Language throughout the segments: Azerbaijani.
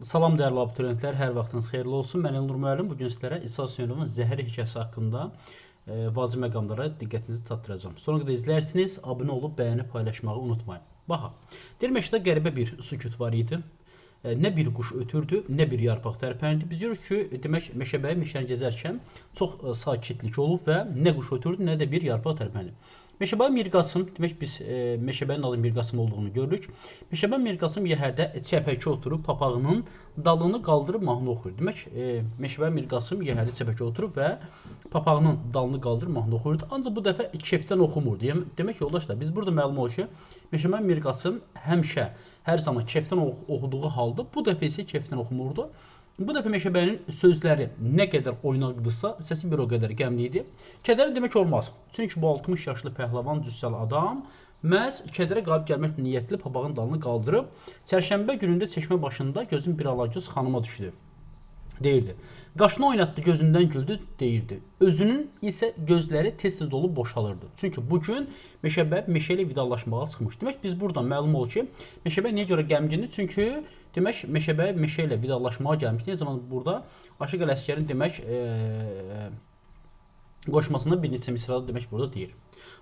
Salam dəyərli abituriyentlər, hər vaxtınız xeyirli olsun. Mən Elnur müəllim. Bu gün sizlərə İsa Hüseynovun Zəhər hekayəsi haqqında vacib məqamlara diqqətinizi çatdıracağam. Sonra qədər izlərsiniz, abunə olub bəyənib paylaşmağı unutmayın. Baxın, deyir meşədə qəribə bir sükut var idi. Nə bir quş ötürdü, nə bir yarpaq tərpəndi. Biz görürük ki, demək meşəbəyi meşəni gəzərkən çox sakitlik olub və nə quş ötürdü, nə də bir yarpaq tərpəndi. Meşəbəyi Mirqasım, demək biz meşəbəyin adı Mirqasım olduğunu görürük. Meşəbəyi Mirqasım yəhərdə çəpəkə oturub papağının dalını qaldırıb mahnı oxuyur. Demək, meşəbəyi Mirqasım yəhərdə çəpəkə oturub və papağının dalını qaldırıb mahnı oxuyurdu. Ancaq bu dəfə kefdən oxumurdu. Demək yoldaşlar, biz burada məlum olur ki, Meşəbəyi Mirqasım həmişə, hər zaman kefdən oxuduğu halda bu dəfə isə kefdən oxumurdu. Bu dəfə meşəbəyinin sözləri nə qədər oynaqdısa, səsi bir o qədər qəmli idi. Kədərli demək olmaz. Çünki bu 60 yaşlı pəhləvan cüssəli adam məhz kədərə qalib gəlmək niyyətli papağın dalını qaldırıb, çərşənbə günündə çeşmə başında gözün bir alagöz xanıma düşdü. Deyirdi. Qaşını oynatdı, gözündən güldü, deyirdi. Özünün isə gözləri tez-tez dolub boşalırdı. Çünki bu gün meşəbəy meşə ilə vidalaşmağa çıxmış. Demək biz buradan məlum olur ki, meşəbəy niyə görə qəmgindir? Çünki demək meşəbəy meşə ilə vidalaşmağa gəlmiş. Nə zaman burada Aşıq Ələsgərin demək qoşmasında bir neçə misrada demək burada deyir.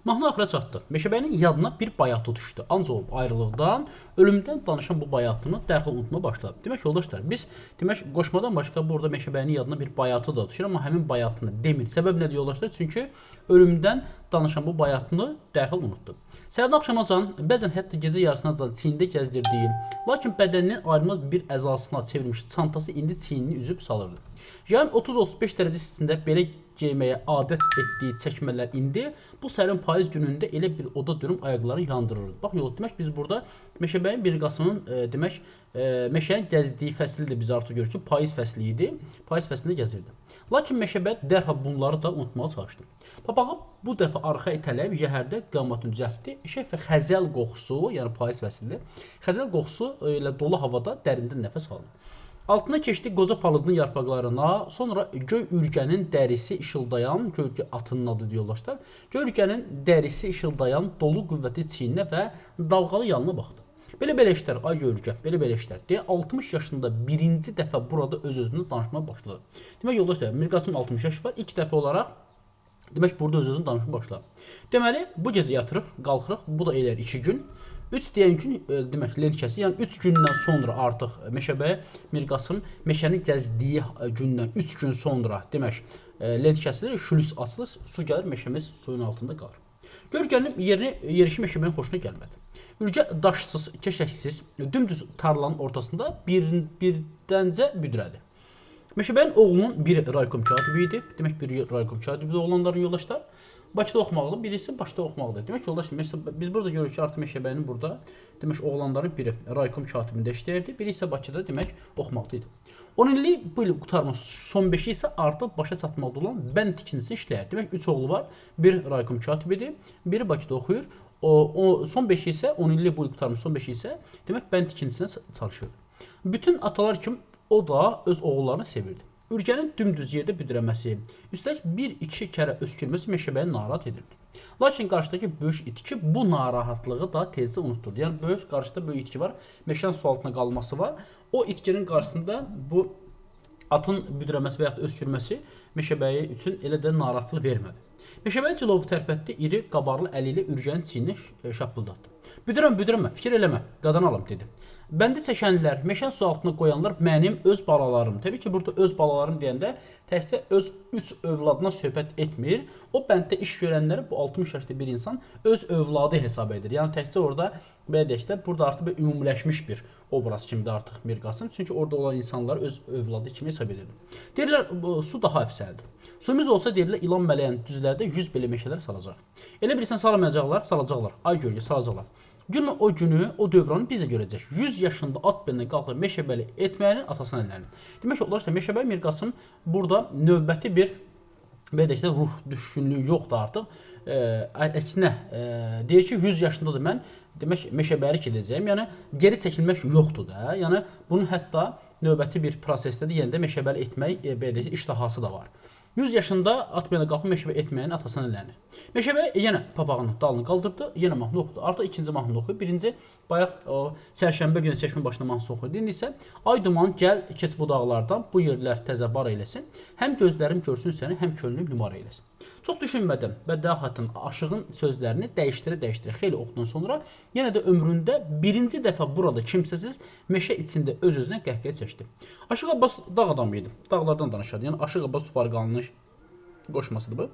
Mahnı axıra çatdı. Meşəbəyinin yadına bir bayatı düşdü. Ancaq o ayrılıqdan, ölümdən danışan bu bayatını dərhal unutmağa başladı. Demək yoldaşlar, biz demək qoşmadan başqa burada meşəbəyinin yadına bir bayatı da düşür, amma həmin bayatını demir. Səbəb nədir yoldaşlar? Çünki ölümdən danışan bu bayatını dərhal unutdu. Səhərdən axşamacan, bəzən hətta gecə yarısınacan çiyində gəzdirdiyi, lakin bədəninin ayrılmaz bir əzasına çevrilmiş çantası indi çiynini üzüb salırdı. Yayın 30-35 dərəcə istisində belə geyməyə adət etdiyi çəkmələr indi bu sərin payız günündə elə bir oda dönüb ayaqları yandırırdı. Bax yol, demək biz burada meşəbəyin Mirqasımın demək meşənin gəzdiyi fəsli də biz artıq görürük ki, payız fəsli idi. Payız fəslində gəzirdi. Lakin meşəbəy dərhal bunları da unutmağa çalışdı. Papağı bu dəfə arxa itələyib yəhərdə qamatını düzəltdi. Şəf və xəzəl qoxusu, yəni payız fəslində xəzəl qoxusu ilə dolu havada dərindən nəfəs aldı. Altına keçdi qoca palıdın yarpaqlarına, sonra göy ürgənin dərisi işıldayan, göy ürgə atının adı yoldaşlar, göy ürgənin dərisi işıldayan dolu qüvvətli çiyninə və dalğalı yanına baxdı. Belə-belə işlər, ay göy ürgə, belə-belə işlər deyə 60 yaşında birinci dəfə burada öz-özünə danışmağa başladı. Demək yoldaşlar, Mirqasım 60 yaş var, ilk dəfə olaraq demək burada öz-özünə danışmağa başladı. Deməli, bu gecə yatırıq, qalxırıq, bu da eləyər 2 gün. 3 deyən gün demək lent kəsir. Yəni 3 gündən sonra artıq meşəbəyi Mirqasım meşəni gəzdiyi gündən 3 gün sonra demək lent kəsilir, şülüs açılır, su gəlir, meşəmiz suyun altında qalır. Görgənin yerişi meşəbəyin xoşuna gəlmədi. Ürgə daşsız, keşəksiz, dümdüz tarlanın ortasında birdəncə büdrədi. Meşəbəyin oğlunun biri raykom katibi idi. Demək biri raykom katibi oğlanların yoldaşlar. Bakıda oxumaqlı, birisi Bakıda oxumaqlıdır. Demək yoldaşlar, biz burada görürük ki, artıq meşəbəyinin burada demək oğlanların biri raykom katibində işləyirdi, biri isə Bakıda demək oxumaqlı idi. 10 illik bu il qurtarmış son 5-i isə artıq başa çatmaqda olan bənd tikintisində işləyir. Demək 3 oğlu var, bir raykom katibidir, biri Bakıda oxuyur. O son 5-i isə 10 illik bu il qurtarmış son 5-i isə demək bənd tikintisində çalışırdı. Bütün atalar kimi o da öz oğullarını sevirdi. Ürgənin dümdüz yerdə büdrəməsi, üstəlik bir-iki kərə öskürməsi meşəbəyi narahat edirdi. Lakin qarşıdakı böyük itki bu narahatlığı da tezcə unutdurdu. Yəni qarşıda böyük itki var, meşənin su altına qalması var. O itkinin qarşısında bu atın büdrəməsi və yaxud da öskürməsi meşəbəyi üçün elə də narahatçılıq vermədi. Meşəbəyi cilovu tərpətdi, iri qabarlı əli ilə ürgənin çiynini şappıldatdı. Büdrəmə, büdrəmə, fikir eləmə, qadan alım, dedi. Bəndi çəkənlər, meşənin su altına qoyanlar mənim öz balalarım. Təbii ki, burada öz balalarım deyəndə təkcə öz 3 övladına söhbət etmir. O bənddə iş görənləri bu 60 yaşlı bir insan öz övladı hesab edir. Yəni təkcə orada belə deyək də, burada artıq bir ümumiləşmiş bir obraz kimidir artıq Mirqasım. Çünki orada olan insanlar öz övladı kimi hesab edir. Deyirlər, su daha əfsəldir. Suyumuz olsa deyirlər, ilan mələyən düzlərdə 100 belə meşələr salacaq. Elə bilirsən salamayacaqlar, salacaqlar. Ay gölgə, salacaqlar. Günün o günü, o dövranı biz də görəcək. 100 yaşında at belinə qalxır meşəbəli etməyinin atasının əllərinin. Demək ki, işte, meşəbəyi Mirqasım burada növbəti bir belə deyək də, ruh düşkünlüyü yoxdur artıq. Əksinə deyir ki, 100 yaşındadır mən, demək meşəbəyilik edəcəyim. Yəni geri çəkilmək yoxdur da. Yəni bunun hətta növbəti bir prosesdə də yenə də meşəbəli etmək belə deyək, iştahası da var. 100 yaşında at belə qalxıb meşəbəy etməyən atasına lənir. Meşəbəy yenə papağının dalını qaldırdı, yenə mahnı oxudu. Artıq ikinci mahnını oxuyub. Birinci bayaq o çərşənbə günü çeşmə başında mahnısı oxuyurdu. İndi isə ay duman gəl keç bu dağlardan, bu yerlər təzə bar eyləsin. Həm gözlərim görsün səni, həm könlüm nümar eyləsin. Çox düşünmədən bəddaxatın aşığın sözlərini dəyişdirə-dəyişdirə xeyli oxudan sonra yenə də ömründə birinci dəfə burada kimsəsiz meşə içində öz-özünə qəhqəhə çəkdi. Aşıq Abbas dağ adamı idi. Dağlardan danışardı. Yəni Aşıq Abbas Tufarqalının qoşmasıdır bu.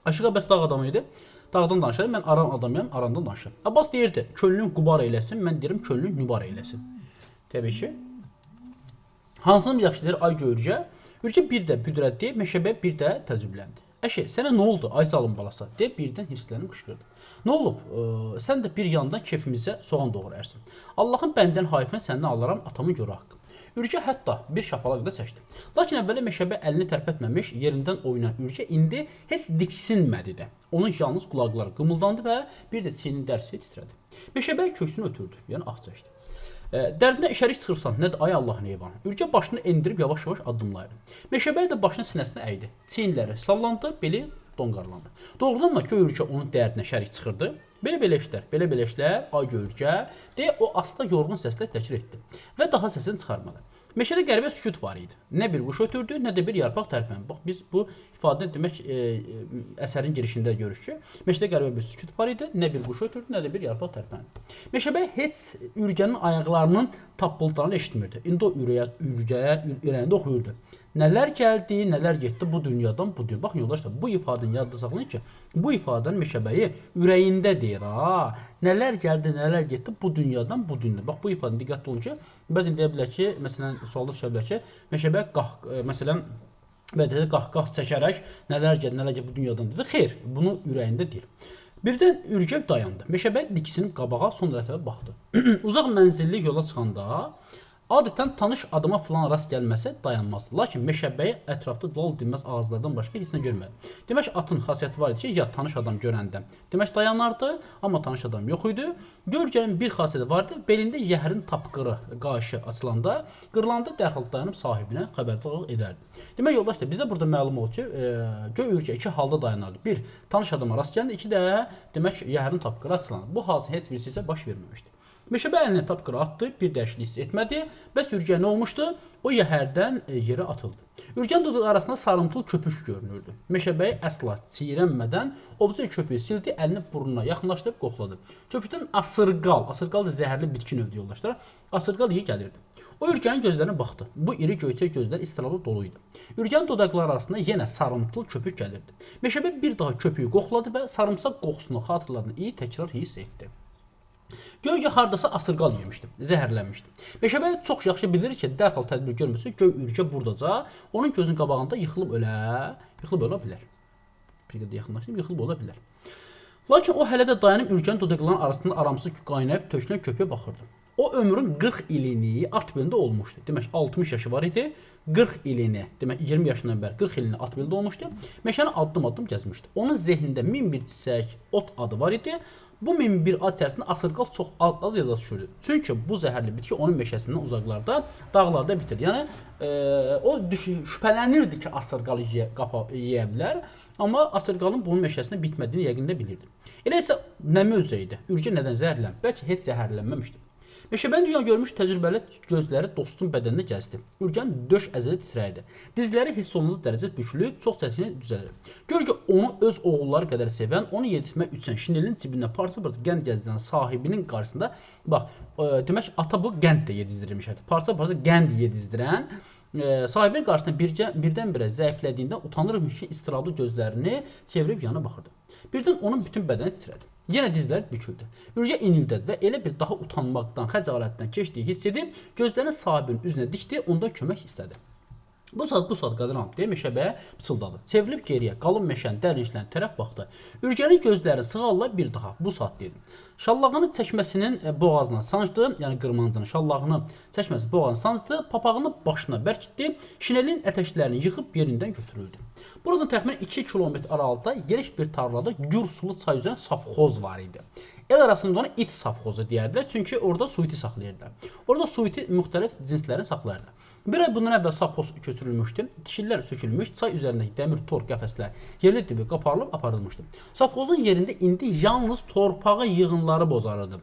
Aşıq Abbas dağ adamı idi. Dağdan danışardı. Mən aran adamıyam, arandan danışıram. Abbas deyirdi, könlün qubar eyləsin, mən deyirəm könlün nübar eyləsin. Təbii ki. Hansını yaxşı deyir ay göyürcə? Ürgə bir də büdrətdi, meşəbəy bir də təəccübləndi. Əşi, sənə nə oldu ay zalım balası? Deyə birdən hirslənib qışqırdı. Nə olub? Sən də bir yandan kefimizə soğan doğrayarsan. Allahın bəndən hayfını səndən alaram, atamın görə haqqı. Ürgə hətta bir şapalaq da çəkdi. Lakin əvvələ meşəbəy əlini tərpətməmiş yerindən oynayan Ürgə indi heç diksinmədi də. Onun yalnız qulaqları qımıldandı və bir də çiynin dərisi titrədi. Meşəbəy köksünü ötürdü, yəni ah çəkdi. Dərdinə şərik çıxırsan, nədir ay Allahın heyvanı? Ürgə başını endirib yavaş-yavaş addımlayırdı. Meşəbəy də başını sinəsinə əydi. Çiyinləri sallandı, beli donqarlandı. Doğrudanmı göy ürgə onun dərdinə şərik çıxırdı? Belə-belə işlər, belə-belə işlər, ay göy ürgə, deyə o asta yorğun səslə təkrar etdi və daha səsini çıxarmadı. Meşədə qəribə sükut var idi. Nə bir quş ötürdü, nə də bir yarpaq tərpəndi. Bax biz bu ifadəni demək əsərin girişində görürük ki, meşədə qəribə bir sükut var idi. Nə bir quş ötürdü, nə də bir yarpaq tərpəndi. Meşəbəy heç ürgənin ayaqlarının tappıltılarını eşitmirdi. İndi o ürəyində oxuyurdu. Nələr gəldi, nələr getdi bu dünyadan bu dünya. Baxın yoldaşlar, bu ifadəni yadda saxlayın ki, bu ifadəni meşəbəyi ürəyində deyir ha. Nələr gəldi, nələr getdi bu dünyadan bu dünya. Bax bu ifadəni diqqətli olun ki, bəzən deyə bilər ki, məsələn sualda düşə bilər ki, meşəbəyi məsələn belə qah-qah çəkərək nələr gəldi, nələr getdi bu dünyadan dedi. Xeyr, bunu ürəyində deyir. Birdən ürgəb dayandı. Meşəbəyi diksinib qabağa son dəfə baxdı. Uzaq mənzilli yola çıxanda adətən tanış adama filan rast gəlməsə dayanmazdı. Lakin meşəbəyi ətrafda lal dinməz ağaclardan başqa heç nə görmədi. Demək atın xasiyyəti var idi ki, ya tanış adam görəndə demək dayanardı, amma tanış adam yox idi. Görgənin bir xasiyyəti var idi, belində yəhərin tapqırı qayışı açılanda, qırılanda dərhal dayanıb sahibinə xəbərdarlıq edərdi. Demək yoldaşlar, bizə burada məlum oldu ki, göy ürgə iki halda dayanardı. Bir, tanış adama rast gələndə, iki də demək yəhərin tapqırı açılanda. Bu hadisənin heç birisi isə baş verməmişdi. Meşəbəy əlini tapqıra atdı, bir dəyişiklik hiss etmədi. Bəs ürgə nə olmuşdu? O yəhərdən yerə atıldı. Ürgənin dodağı arasında sarımtıl köpük görünürdü. Meşəbəy əsla çiyrənmədən ovca köpüyü sildi, əlini burnuna yaxınlaşdırıb qoxladı. Köpükdən asırqal, asırqal da zəhərli bitki növdür yoldaşlar, asırqal iyi gəlirdi. O ürgənin gözlərinə baxdı. Bu iri göyçək gözlər istirabla dolu idi. Ürgənin dodaqları arasında yenə sarımtıl köpük gəlirdi. Meşəbəy bir daha köpüyü qoxladı və sarımsaq qoxusunu xatırladığını iyi təkrar hiss etdi. Gölgə hardasa asırqal yemişdi, zəhərlənmişdi. Meşəbəyi çox yaxşı bilir ki, dərhal tədbir görməsə göy ürgə buradaca onun gözünün qabağında yıxılıb ölə bilər. Bir qədər yaxınlaşdım, yıxılıb ola bilər. Lakin o hələ də dayanıb ürgənin dodaqlarının arasında aramsız qaynayıb tökülən köpüyə baxırdı. O ömrün 40 ilini at belində olmuşdu. Demək 60 yaşı var idi. 40 ilini, demək 20 yaşından bəri 40 ilini at belində olmuşdu. Meşəni addım-addım gəzmişdi. Onun zehnində 1001 çiçək, ot adı var idi. Bu 1001 ad içərisində asırqal çox az yada düşürdü. Çünki bu zəhərli bitki onun meşəsindən uzaqlarda, dağlarda bitirdi. Yəni o şübhələnirdi ki, asırqal yeyə bilər. Amma asırqalın bunun meşəsində bitmədiyini yəqin də bilirdi. Elə isə nə möcüzə idi? Ürgə nədən zəhərlənib? Bəlkə heç zəhərlənməmişdi. Meşəbəyin dünya görmüş təcrübəli gözləri dostun bədəninə gəzdi. Ürgənin döş əzəli titrəydi. Dizləri hiss olunmaz dərəcədə bükülüb, çox çətin düzəlir. Gör ki, onu öz oğulları qədər sevən, onu yedirtmək üçün şinelin cibinə parça-parça qənd gəzdirən sahibinin qarşısında, bax, demək ata bu qənd də yedizdirilmiş. Parça-parça qənd yedizdirən sahibinin qarşısında birdən-birə zəiflədiyindən utanırmış ki, istirablı gözlərini çevirib yana baxırdı. Birdən onun bütün bədəni titrədi. Yenə dizlər büküldü. Ürgə inildədi və elə bir daha utanmaqdan, xəcalətdən keçdiyi hiss edib, gözlərini sahibinin üzünə dikdi, ondan kömək istədi. Bu saat qadınam, deyə meşəbəyə pıçıldadı. Çevrilib geriyə, qalın meşənin dərinliklərinə tərəf baxdı. Ürgənin gözləri sığalla bir daha, bu saat dedi. Şallağını çəkməsinin boğazına sancdı, yəni qırmancının şallağını çəkməsinin boğazına sancdı, papağını başına bərkitdi, şinelin ətəklərini yıxıb yerindən götürüldü. Buradan təxminən 2 kilometr aralıda geniş bir tarlada gür sulu çay üzərində safxoz var idi. El arasında ona it safxozu deyərdilər, çünki orada suiti saxlayırdılar. Orada suiti müxtəlif cinslərini saxlayırdılar. Bir ay bundan əvvəl safxoz köçürülmüşdü. Tikililər sökülmüş, çay üzərindəki dəmir tor qəfəslər yerli dibi qaparılıb aparılmışdı. Safxozun yerində indi yalnız torpağı yığınları bozarırdı.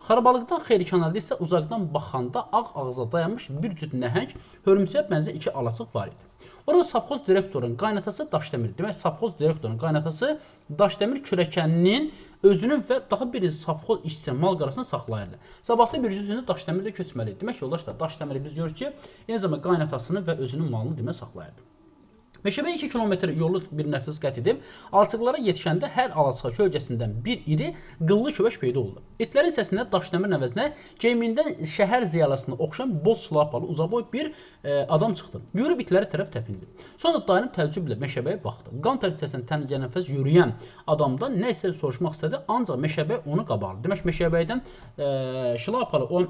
Xarabalıqdan xeyli kənarda isə uzaqdan baxanda ağ ağza dayanmış bir cüt nəhəng hörümçəyə bənzər iki alaçıq var idi. Orada safxoz direktorun qaynatası Daşdəmir. Demək, safxoz direktorun qaynatası Daşdəmir kürəkəninin özünün və daha bir safxoz işçi mal qarasını saxlayırdı. Sabahlı bir üzündə Daşdəmir də köçməli idi. Demək, yoldaşlar, Daşdəmiri biz görürük ki, eyni zamanda qaynatasını və özünün malını demək saxlayırdı. Meşəbəy 2 kilometr yolu bir nəfəs qət edib, alçıqlara yetişəndə hər alaçığa kölgəsindən bir iri qıllı köpək peyda oldu. İtlərin səsində Daşdəmirin əvəzinə geyimindən şəhər ziyalasına oxşayan boz şlapalı uzaboy bir adam çıxdı. Yürüyüb itlərə tərəf təpindi. Sonra dayanıb təəccüblə Meşəbəyə baxdı. Qan tər səsinə təngə nəfəs yürüyən adamdan nə isə soruşmaq istədi, ancaq Meşəbəy onu qabardı. Demək, Meşəbəydən şlapalı o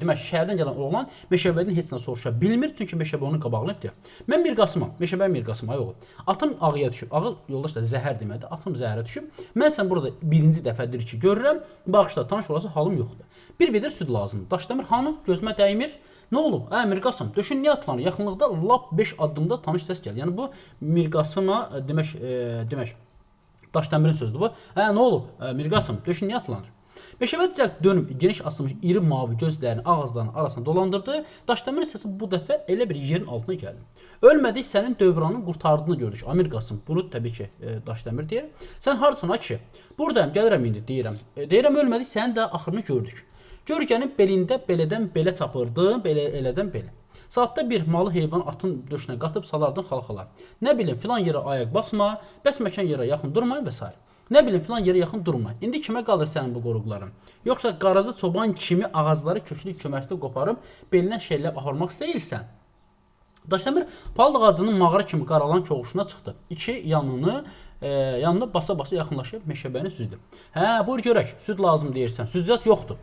demək, şəhərdən gələn oğlan Meşəbəydən heç nə soruşa bilmir, çünki Meşəbəy onu qabaqlayıb deyir. Mən Mirqasımam, Meşəbəy Mirqasım, ay oğul. Atım ağıya düşüb. Ağı yoldaşlar zəhər deməkdir. Atım zəhərə düşüb. Mən sən burada birinci dəfədir ki görürəm. Bağışla, tanış olası halım yoxdur. Bir vedər süd lazımdır. Daşdəmir hanı? Gözümə dəymir. Nə olub? Ə, Mirqasım, döşün niyə atlanır? Yaxınlıqda lap 5 addımda tanış səs gəlir. Yəni bu Mirqasıma demək Daşdəmirin sözüdür bu. Hə, nə olub? Mirqasım, döşün niyə atlanır? Meşəbəy cəld dönüb geniş açılmış iri mavi gözlərini ağızlarının arasına dolandırdı. Daşdəmirin səsi bu dəfə elə bir yerin altına gəldi. Ölmədik, sənin dövranın qurtardığını gördük. Amir Qasım, bunu təbii ki, Daşdəmir deyir. Sən hardasan ay kişi? Buradayım, gəlirəm indi deyirəm. Deyirəm ölmədik, sənin də axırını gördük. Görgənin belində belədən belə çapırdın, belə elədən belə. Saatda bir malı heyvan atın döşünə qatıb salardın xalxala. Nə bilim filan yerə ayaq basma, bəs məkan yerə yaxın durmayın və s. Nə bilim filan yerə yaxın durma. İndi kimə qalır sənin bu qoruqların? Yoxsa qaradı çoban kimi ağacları köklü köməkli qoparıb belinə şeyləb aparmaq istəyirsən? Daşdəmir palıd ağacının mağara kimi qaralan koğuşuna çıxdı. İki yanını basa-basa yaxınlaşıb Meşəbəyini süzdü. Hə, buyur görək, süd lazım deyirsən, süd yoxdur.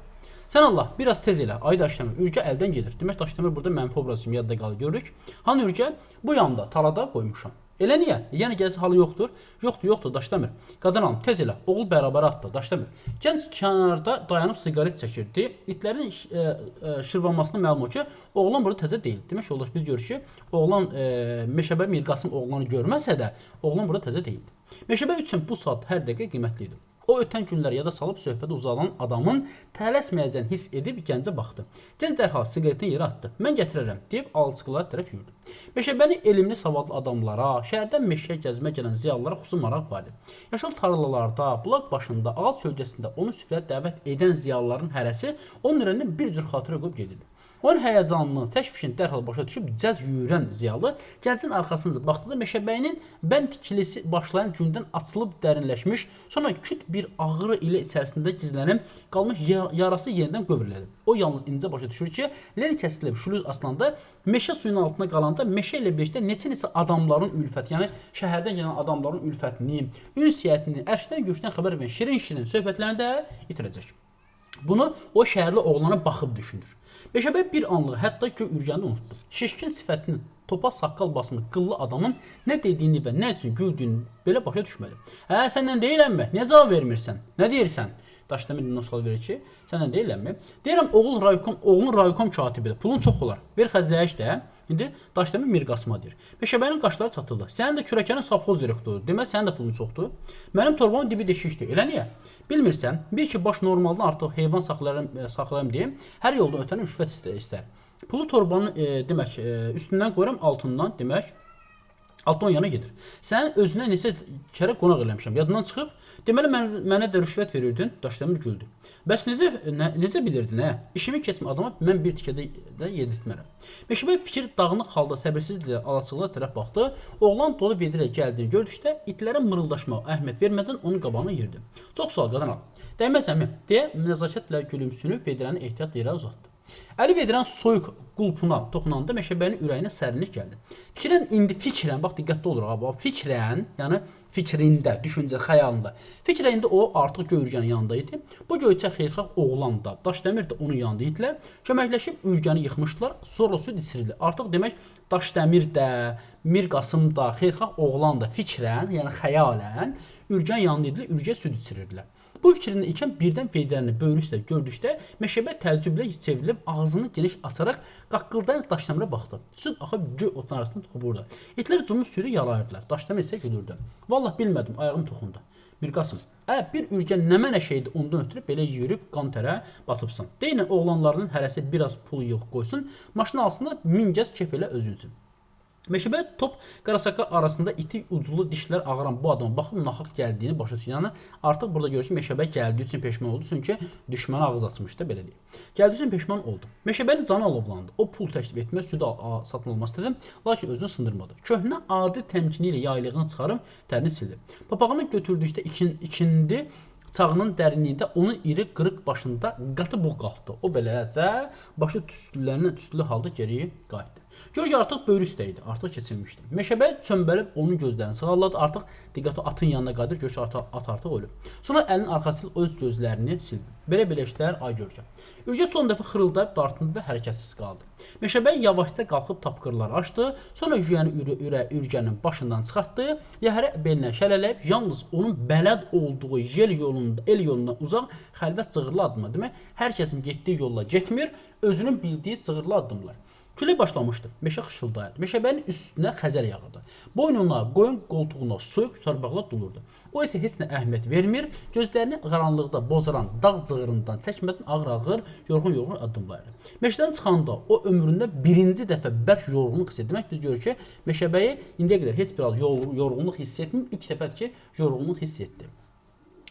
Sən Allah, biraz tez elə, ay Daşdəmir, ürgə əldən gedir. Demək, Daşdəmir burada mənfi obraz kimi yadda qalır, görürük. Hanı ürgə? Bu yanda, talada qoymuşam. Elə niyə? Yəni gəzi halı yoxdur. Yoxdur, yoxdur Daşdəmir. Qadın hanım, tez elə, oğul bərabər atdı Daşdəmir. Gənc kənarda dayanıb siqaret çəkirdi. İtlərin şırvanmasına məlum olur ki, oğlan burada təzə deyil. Demək, yoldaş, biz görürük ki, oğlan Meşəbəy Mirqasım oğlanı görməsə də, oğlan burada təzə deyildi. Meşəbəy üçün bu saat hər dəqiqə qiymətli idi. O ötən günləri yada salıb söhbətə uzalan adamın tələsməyəcəyini hiss edib gəncə baxdı. Gənc dərhal siqaretini yerə atdı. Mən gətirərəm deyib alçıqlara tərəf yürüdü. Meşəbəni elmli savadlı adamlara, şəhərdən meşəyə gəzmə gələn ziyalılara xüsusi maraq var idi. Yaşıl tarlalarda, bulaq başında, ağac kölgəsində onu süfrəyə dəvət edən ziyalıların hərəsi onun ürəyindən bir cür xatirə qoyub gedirdi. Onun həyəcanını, təşvişini dərhal başa düşüb cəld yürüyən ziyalı gəncin arxasınca baxdıqda Meşəbəyinin bənd tikilisi başlayan gündən açılıb dərinləşmiş, sonra küt bir ağrı ilə içərisində gizlənib qalmış yarası yenidən qövrilədi. O yalnız incə başa düşür ki, lel kəsilib şlüz asılanda meşə suyunun altına qalanda meşə ilə birlikdə neçə-neçə adamların ülfəti, yəni şəhərdən gələn adamların ülfətini, ünsiyyətini, ərşdən gücdən xəbər verən şirin-şirin söhbətlərini də itirəcək. Bunu o şəhərli oğlana baxıb düşünür. Meşəbəy bir anlıq hətta göy ürgəni unutdu. Şişkin sifətini topa saqqal basmış qıllı adamın nə dediyini və nə üçün güldüyünü belə başa düşmədi. Hə, səndən deyiləmmi? Niyə cavab vermirsən? Nə deyirsən? Daşdəmir nə sual verir ki, səndən deyiləmmi? Deyirəm, oğlun raykom katibidir. Pulun çox olar. Ver xərcləyək də. İndi Daşdəmir Mirqasıma deyir. Meşəbəyinin qaşları çatıldı. Sənin də kürəkənin safxoz direktorudur. Demək, sənin də pulun çoxdur. Mənim torbamın dibi deşikdir. Elə niyə? Bilmirsən, bir ki, baş normaldan artıq heyvan saxlayam deyim, hər yoldan ötəni rüşvət istər. Pulu torbanın demək, üstündən qoyuram, altından, demək, altdan yana gedir. Sənin özünə neçə kərə qonaq eləmişəm. Yadından çıxıb, deməli, mənə də rüşvət verirdin. Daşdəmir güldü. Bəs necə bilirdin, hə? İşimi keçmə adama mən bir tikədə də yedirtmərəm. Meşəbəy fikir dağınıq halda səbirsizliklə alaçıqlara tərəf baxdı. Oğlan dolu vedrə gəldiyini gördükdə itlərə mırıldaşmağa əhəmiyyət vermədən onun qabağına yerdi. Çox sağ ol, qadan al. Dəyməz əmi, deyə nəzakətlə gülümsünüb vedrəni ehtiyatla yerə uzatdı. Əli vedrənin soyuq qulpuna toxunanda Meşəbəyinin ürəyinə sərinlik gəldi. Fikrən indi fikrən, bax diqqətli olur ha, fikrən, yəni fikrində, düşüncə, xəyalında. Fikrən indi o artıq göy ürgənin yanında idi. Bu göyçək xeyirxah oğlan da, Daşdəmir də onun yanında idilər. Köməkləşib ürgəni yıxmışdılar, sonra süd içirildi. Artıq demək Daşdəmir də, Mirqasım da, xeyirxah oğlan da fikrən, yəni xəyalən ürgənin yanında idilər, ürgəyə süd içirirdilər. Bu fikrində ikən birdən vedrəni böyrü üstə gördükdə Meşəbəyi təəccüblə çevrilib ağzını geniş açaraq qaqqıldayan Daşdəmirə baxdı. Süd axıb göy otun arasında hopurdu. İtlər cumub südü yalayırdılar. Daşdəmir isə gülürdü. Vallah bilmədim, ayağım toxundu. Mirqasım, bir ürgən nə mənə şeydi ondan ötürü belə yürüyüb qan tərə batıbsan. Deynən oğlanlarının hərəsi biraz pul yığ qoysun, maşın alsın da min gəz kef elə özü üçün. Meşəbəyi top qarasaka arasında iti uclu dişlər ağıran bu adama baxıb naxaq gəldiyini başa düşür. Yəni artıq burada görürük ki, Meşəbəyi gəldiyi üçün peşman oldu. Çünki düşmənə ağız açmışdı, belə deyək. Gəldiyi üçün peşman oldu. Meşəbəyinin canı alovlandı. O pul təklif etmək, süd satın almaq istədi, lakin özünü sındırmadı. Köhnə adi təmkini ilə yaylığını çıxarıb tərini sildi. Papağını götürdükdə ikindi çağının dərinliyində onun iri qırıq başında qatı buğ qalxdı. O beləcə başı tüstülərinə tüstülü halda geriyə qayıtdı. Gör ki, artıq böyrü üstə idi, artıq keçinmişdi. Meşəbəyi çömbəlib onun gözlərini sığalladı, artıq diqqəti atın yanına qayıdır, gör ki, at artıq ölüb. Sonra əlinin arxası ilə öz gözlərini sildi. Belə-belə işlər ay görkəm. Ürgə son dəfə xırıldayıb dartındı və hərəkətsiz qaldı. Meşəbəyi yavaşca qalxıb tapqırları açdı, sonra yüyəni ürgənin başından çıxartdı, yəhərə belinə şəllələyib, yalnız onun bələd olduğu el yolundan uzaq xəlvət cığırlı addımlar. Demək, hər kəsin getdiyi yolla getmir, özünün bildiyi cığırlı addımlar. Külək başlamışdı. Meşə xışıldayırdı. Meşəbəyinin üstünə xəzəl yağırdı. Boynuna, qoyun qoltuğuna soyuq torbaqlar dolurdu. O isə heç nə əhəmiyyət vermir, gözlərini qaranlıqda bozaran dağ cığırından çəkmədən ağır-ağır, yorğun-yorğun addımlayırdı. Meşədən çıxanda o ömründə birinci dəfə bərk yorğunluq hiss etdi. Demək, biz görürük ki, Meşəbəyi indiyə qədər heç bir yorğunluq hiss etmir, ilk dəfədir ki, yorğunluq hiss etdi.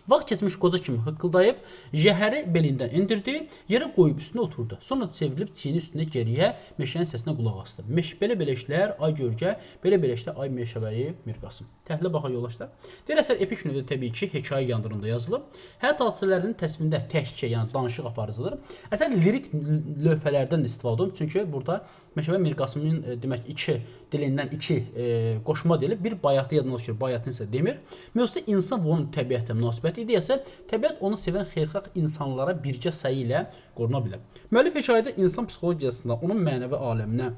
Vaxt keçmiş qoca kimi hıqqıldayıb, jəhəri belindən indirdi, yerə qoyub üstünə oturdu. Sonra çevrilib çiyini üstünə geriyə meşənin səsinə qulaq asdı. Belə-belə işlər ay görgə, belə-belə işlər ay Meşəbəyi Mirqasım. Təhlilə baxaq yoldaşlar. Deyir, əsər epik növdə təbii ki, hekayə yandırında yazılıb. Həyat hadisələrinin təsvirində təhkə, yəni danışıq aparıcıdır. Əsər lirik lövhələrdən də istifadə olunub. Çünki burada Meşəbəyi Mirqasımın demək iki dilindən iki qoşma dili, bir bayatı yadına düşür, bayatını isə demir. Mövzusu insan və onun təbiətə münasibəti idiyəsə, təbiət onu sevən xeyirxah insanlara bircə səyi ilə qoruna bilər. Müəllif hekayədə insan psixologiyasında, onun mənəvi aləminə,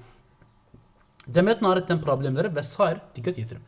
cəmiyyət narahat edən problemlərə və sair diqqət yetirir.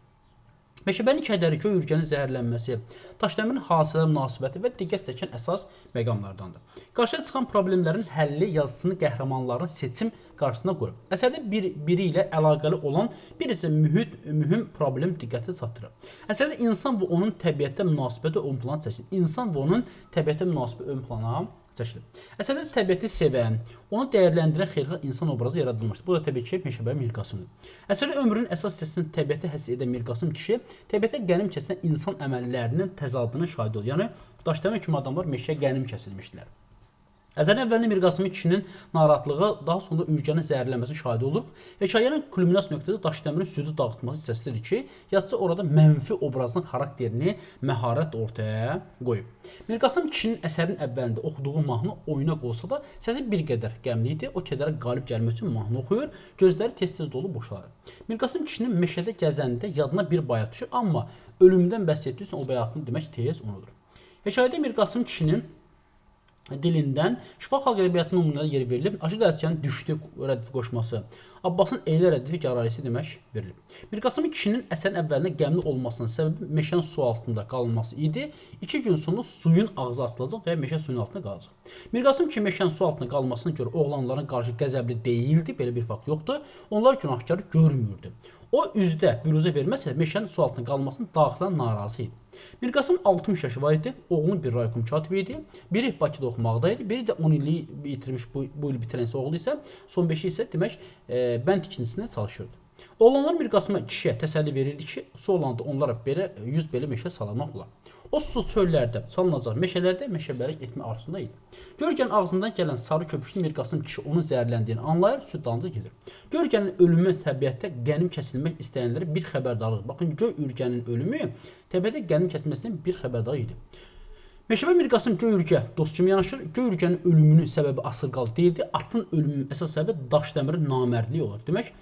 Meşəbəyin kədəri, göy ürgənin zəhərlənməsi, Daşdəmirin hadisələrə münasibəti və diqqət çəkən əsas məqamlardandır. Qarşıya çıxan problemlərin həlli yazısını qəhrəmanların seçim qarşısına qoyub. Əsərdə bir-biri ilə əlaqəli olan bir neçə mühüm problem diqqəti çatdırır. Əsərdə insan və onun təbiətə münasibəti ön plana çəkilir. İnsan və onun təbiətə münasibəti ön plana çəkilir. Əsərdə təbiəti sevən, onu dəyərləndirən xeyirxah insan obrazı yaradılmışdır. Bu da təbii ki, Meşəbəyi Mirqasımdır. Əsərdə ömrünün əsas hissəsini təbiətə həsr edən Mirqasım kişi təbiətə qənim kəsilən insan əməllərinin təzadının şahidi olur. Yəni, Daşdəmir kimi adamlar meşəyə qənim kəsilmişdilər. Əsərin əvvəlində Mirqasımın kişinin narahatlığı, daha sonra ürgənin zəhərlənməsi şahidi oluruq. Hekayənin kulminasiya nöqtəsi Daşdəmirin südü dağıtması hissəsidir ki, yazıcı orada mənfi obrazın xarakterini məharət ortaya qoyub. Mirqasım kişinin əsərin əvvəlində oxuduğu mahnı oyuna qoysa da, səsi bir qədər qəmli idi. O kədərə qalib gəlmək üçün mahnı oxuyur, gözləri tez-tez dolu boşalır. Mirqasım kişinin meşədə gəzəndə yadına bir bayat düşür, amma ölümdən bəhs etdiyi üçün o bayatını demək tez unudur. Hekayədə Mirqasım kişinin dilindən şifa xalq ədəbiyyatının nümunələri yeri verilib. Aşıq Ələsgərin düşdü rədifi qoşması, Abbasın eylə rədifi qərarisi demək verilib. Mirqasımın kişinin əsərin əvvəlində qəmli olmasının səbəbi meşənin su altında qalması idi. 2 gün sonra suyun ağzı açılacaq və meşə suyun altında qalacaq. Mirqasım ki, meşənin su altında qalmasına görə oğlanların qarşı qəzəbli deyildi, belə bir fakt yoxdur. Onlar günahkarı görmürdü. O üzdə büruzə verməsə meşənin su altında qalmasının daxilən narazı idi. Mirqasım 60 yaşı var idi, oğlunun bir raykom katibi idi, biri Bakıda oxumaqda idi, biri də 10 illik bitirmiş, bu il bitirən isə oğlu isə, son 5-i isə demək bənd ikincisində çalışırdı. Oğlanlar Mirqasıma kişiyə təsəlli verirdi ki, su olanda onlara belə 100 belə meşə salarmaq olar. O su çöllərdə salınacaq meşələrdə meşəbərik etmə arzusunda idi. Görgənin ağzından gələn sarı köpüklü Mirqasım kişi onun zəhərləndiyini anlayır, süd dalınca gedir. Görgənin ölümü təbiətdə qənim kəsilmək istəyənlərə bir xəbərdarlıq. Baxın, göy ürgənin ölümü təbiətdə qənim kəsilməsindən bir xəbərdarlıq idi. Meşəbəyi Mirqasım göy ürgə dost kimi yanaşır. Göy ürgənin ölümünün səbəbi asırqal deyildi. Atın ölümünün əsas səbəbi Daşdəmirin namərdliyi olur. Demək,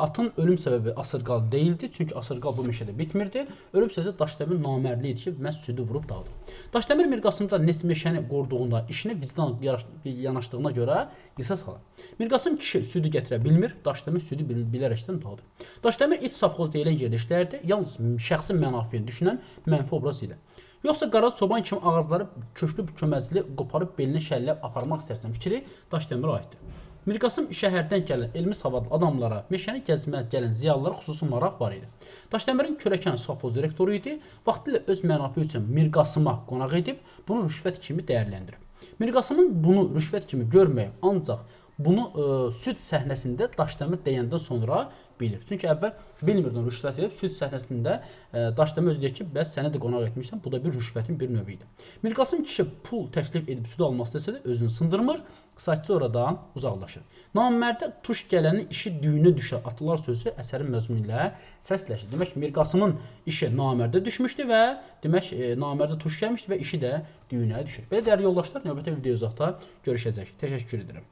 atın ölüm səbəbi asırqal deyildi. Çünki asırqal bu meşədə bitmirdi. Ölüm səbəbi Daşdəmirin namərdliyi idi ki, məhz südü vurub dağıldı. Daşdəmir Mirqasımda meşəni qoruduğunda, işinə vicdan yanaşdığına görə qisas alır. Mirqasım kişi südü gətirə bilmir, Daşdəmir südü bilərəkdən dağıldı. Daşdəmir iç safxoz deyilən yerdə işlərdi, yalnız şəxsi mənafeyini düşünən mənfi obraz ilə. Yoxsa qara çoban kimi ağacları köklü köməzli qoparıb belinə şəlləyib aparmaq istərsən fikri Daşdəmirə aiddir. Mirqasım şəhərdən gələn elmi savadlı adamlara, meşəni gəzməyə gələn ziyalılara xüsusi maraq var idi. Daşdəmirin kürəkəni sovxoz direktoru idi. Vaxtilə öz mənafe üçün Mirqasıma qonaq edib, bunu rüşvət kimi dəyərləndirib. Mirqasımın bunu rüşvət kimi görməyib, ancaq bunu süd səhnəsində Daşdəmir deyəndən sonra bilir. Çünki əvvəl bilmirdi rüşvət edib, süd səhnəsində Daşdəmir özü deyir ki, bəs səni də qonaq etmişəm, bu da bir rüşvətin bir növü idi. Mirqasım kişi pul təklif edib süd alması desə də özünü sındırmır, sakitcə oradan uzaqlaşır. Namərdə tuş gələnin işi düyünə düşər atalar sözü əsərin məzmunu ilə səsləşir. Demək Mirqasımın işi namərdə düşmüşdü və demək namərdə tuş gəlmişdi və işi də düyünə düşür. Belə dəyərli yoldaşlar, növbəti video izahda görüşəcək. Təşəkkür edirəm.